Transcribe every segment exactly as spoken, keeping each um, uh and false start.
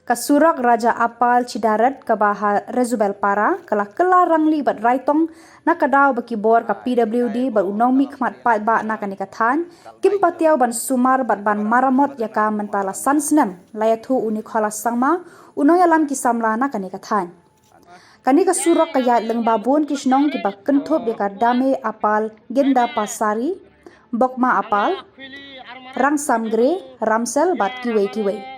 Ka surok Raja Apal Chidaret kaba ha Rezubelpara ka la kylla rangli bad raitong na ka daw ba ki bor ka P W D bad u nongmihkhmat paidbah na kane ka thaiñ kim patiaw ban sumar bad ban maramot ïa ka mynta la san snem, la ïathuh u Nikholas Sangma, u nongïalam ki samla na kane ka thaiñ. Kane ka surok ka ïaid lyngba bun ki shnong kiba kynthup ïa ka Dame Apal, Ginda Pasari, Bokma Apal, Rangsamgre, Ramsel bad kiwei kiwei.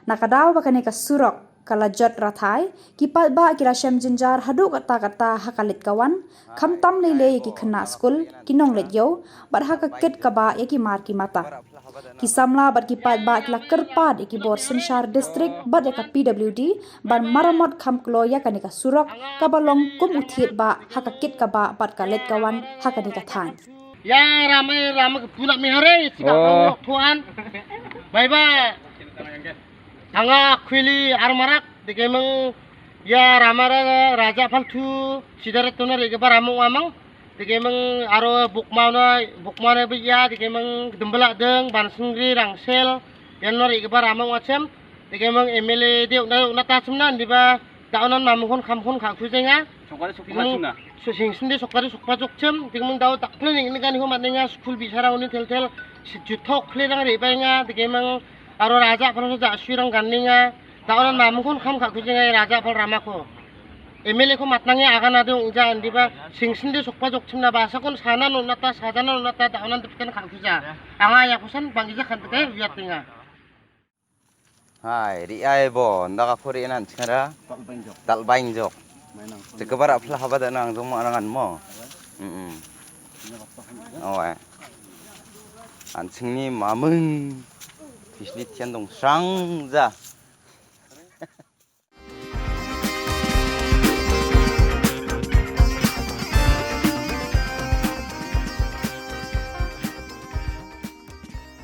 Na ka daw ba kane ka surok ka la jot rathai, ki paidbah ki la shem jynjar haduh katta katta ha ka leit ka wan, khamtam lei lei ïa ki khynnah skul, ki nongleit ïew, bad ha ka kit ka bah ïa ki mar ki mata. Ki samla bad ki paidbah ki la kyrpad ïa ki bor synshar district bad ïa ka P W D ban maramot kham kloi ïa kane ka surok kaba long kum u thied bah ha ka kit ka bah bad ka leit ka wan ha kane ka thaiñ. Ya rama rama ka puna mi hare sika Oh. Kau thuan. Bye bye. Anga khwili armarak dikemeng ya ramara raja phan thu sidara tuna rega ba ramung amang dikemeng aro bukmau na bukmau na bi ya dikemeng dembela deng ban sengri rangsel yan no rega ba ramung achem dikemeng M L A de una una ta chemna ndiba da onan ma mengkhon kham khon kha khu jenga. Sokari sokma Dikemeng chuna. Su sing sinde sokari sokma jok chem dikemeng dau tak ne ning ne gani ho mat ninga school bi sarang uni tel tel si juthok khle rang re ba nga dikemeng aro raja phan ja sui rang gan ninga da onan ma mengkhon kham kha khu jenga raja phan rama ko. M L A ko mat nange agan ade ung ja andi ba sing sinde sokpa jok chimna ba sakon sana no nata sajana no nata da onan depken kha khu ja. Anga ya kusan bang ija khan teke wiat tinga. Hai, ri ai bo, nda ka khuri nan chingara. Tal bain jok. Tal bain jok. Mainang. Chikabar apla haba da nang jong ma rangan mo. Mm. Oe. An chingni mamung. Pisli tian dong sang ja.